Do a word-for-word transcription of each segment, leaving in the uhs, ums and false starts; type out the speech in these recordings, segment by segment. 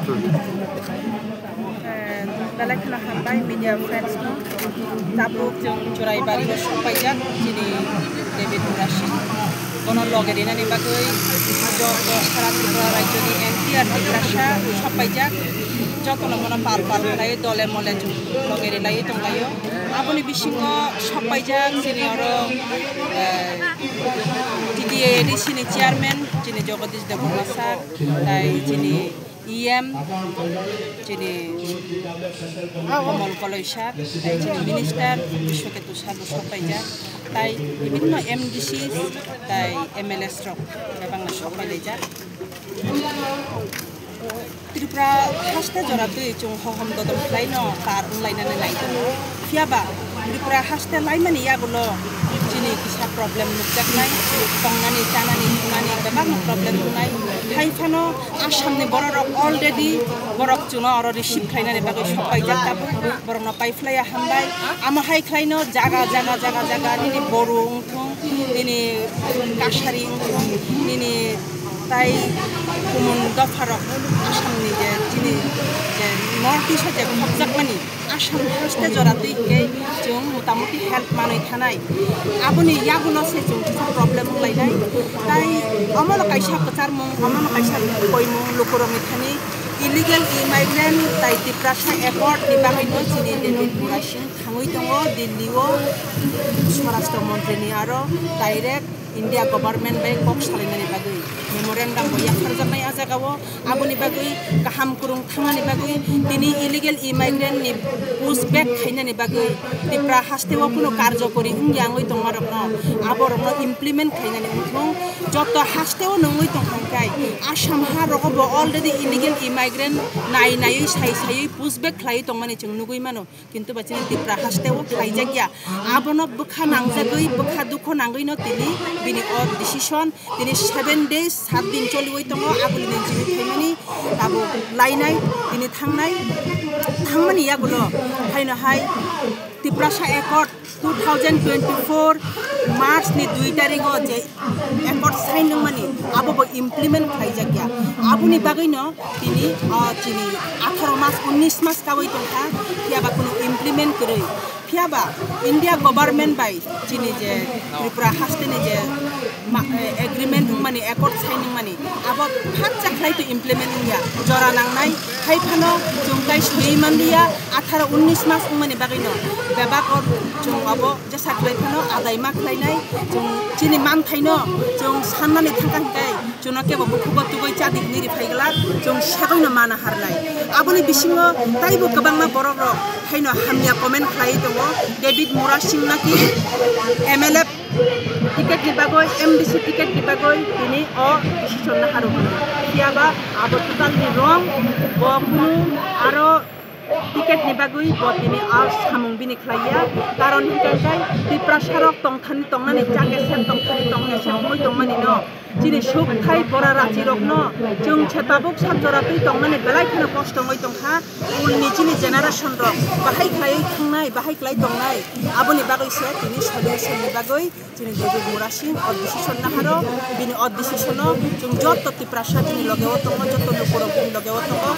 Eh, belai kheno hambai media friends no. Tabuk chwng Churaibari o sokpaijak chini David Murasing. Bono loge rinani bagwi joto sara Tripura rajyoni N T R Tiprasa sokpaijak. Jotono bono pal pal khlai dole mole chwng loge rilai tonglaio. Aboni bisingo sokpaijak chini oro, eh, T T A A D C ni chairman chini Jagadish Debbarma sir, tai chini E M, chini Komol Koloi sir, tai chini minister Biswaketu sir bo sokpaijak, tai bibhinno M D C, tai M L As rok bebakno sokpailaijak. Tripura haste jora twi chwng hohom dodom khlaino par wnglainani nai tongo. Phiyaba Tripura haste laimani yagulo chini kisa problem nukjaknai, tongnani, chanani, thungnani bebakno problem wngnai. Hai phano Assamni bororok already borok chwngno oro receive khlainani bagwi sokpaijak tabuk, borokno paiphlaiya hambai. Amo hai khlaino jaga, jaga, jaga, jaga nini Boru wngthung, nini Kachari wngthung, nini tai kumun dopharok Assamni je chini je North East o je khopjakmani Assam haste jora twi hwnkhe chwng motamuti help manwi thanai. Aboni yagulo se chwng kisa problem wnglainai. Tai omono kaisa kwcharmung, omono kaisa koimung lukurokni thani illegal immigrant tai Tiprasa accord ni bagwino chini David Murasing thangwi tongo Delhi o Swarashtra Montri ni aro direct India government bai kok salainani bagwi memorandum bo yapharjaknai a jagao. Aboni bagwi kaham kwrwng thangnani bagwi tini illegal immigrant ni push back khainani bagwi Tipra hasteo phano karjokori wngya wngwi tongmarokno aborokno implement khainani wngthung. Joto hasteo nungwi tongkha hwnkhe Assam ha rogo bo already illegal immigrant nai naiwi sai saiwi push back khlaiwi tongmani chwng nugwi mano. Kintu ba chini Tipra hasteo khlaijakya. Abono bwkha nangjagwi, bwkha dukho nangwino tini bini o decision, tini seven days, saat din choliwi tongo, aboni ni jini phaimani tabuk lainai, tini thangnai, thangmani yagulo haino hai Tiprasa Accord two thousand twenty-four March ni dui tarigo je accord sign wngmani abo bo implement khlaijakya. Aboni bagwino tini, o, chini atharo mas, unnish mas kawi tongkha, phiyaba kunu implement kwrwi. Phiyaba India government bai chini je Tripura hasteni je ma-, eh, agreement wngmani, accord sign wngmani, abo khakcha khlai to implement wngya. Jora nangnai, hai phano chwng tai swiwi manliya, atharo unnish mas wngmani bagwino bebak o chwng abo jesa khlai phano adai ma khlainai, chwng chini manthaino chwng sannani thangkha hwnkhe chwngno kebo bukhugo tugwi chadi hinwi ri phai glak, chwng segwino mana harnai. Aboni bisingo taibo kwbangma borok rok haino hamya comment khlaiwi tongo, David Murasing naki M L A ticket ni bagwi, M D C ticket ni bagwi tini o decision naharo hwnwi. Phiyaba abo totally wrong, bo kunu aro ticket ni bagwi bo tini a samung bini khlaiya, karon hwnkhe Tiprasa rok tongthani tongnani chakesep tongthani tongkesep wngwi tongmani no chini sukthai bora rachi rokno chwng se tabuk sak jora twi tongnani belai kheno kosto wngwi tongkha. Ulni chini generation rok bahai khlaiwi thangnai, bahai khlai tongnai, aboni bagwi se tini solution ni bagwi chini David Murasing o decision naharo, bini o decision o chwng joto Tiprasa bini loge o tongo, joto ni borok bini loge o tongo,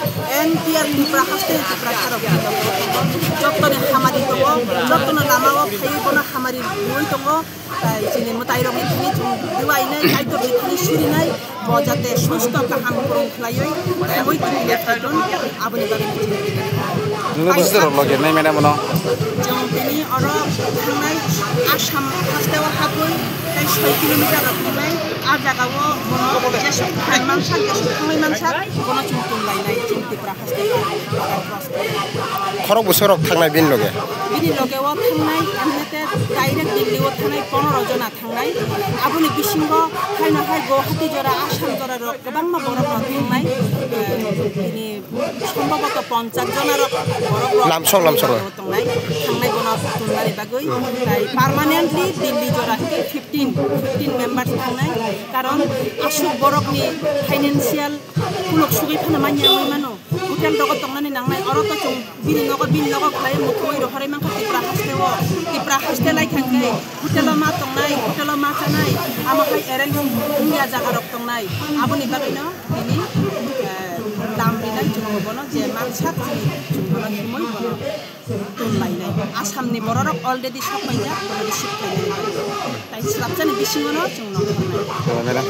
N T R Tripura haste ni Tiprasa rok bini loge o tongo, joto ni hamari tongo, joto no lama o phaiwi bono hamari rwui tongo, tai chini mwtai rok ni thani chwng duai nai, Kaitor ni thani suri nai, bo jate susto kaham kwrwng khlaiwi thangwi tini le phaidun, aboni bagwi no chini tini. Nungno busi dorok loge nai mena mono. Chwng tini oro thangnai Assam haste o hapwi tei soi kilometer rok thangnai, a jaga o bono jesuk thang mansak, jesuk thangwi mansak, bono chwng tong lainai chini Tripura haste o. Khorok bwswk rok thangnai bini loge? Bini loge o thangnai, amhete direct Delhi o thangnai pondro jona thangnai. Aboni bisingo haino hai Guwahati jora, Assam jora rok kwbangma borok rok thangnai. Eh, bini sombhoboto ponchas jona rok borok rok Lamsok, lamsok. Tongnai, thangnai bono tongnani bagwi. Tai permanently Delhi jora hwnkhe fifteen, fifteen members thangnai. Karon aswk borokni financial kuluk sugwi phano manya wngwi mano. Hotel rogo tongnani nangnai, oro to chwng bini nogo, bini nogo khlai muthungwi rohorwi mankha Tripura haste o. Tripura haste lai kha hwnkhe hotel o ma tongnai, hotel o ma chanai, amo hai arrange wngya jaga rok tongnai. Aboni bagwino tini, eh, dam rinai. Chwng bono je mansak chwng bono himwi bono tong lainai. Assamni bororok already sok paijak, bono receive khainai. Tai swrapjani bisingono chwng nongkhornai.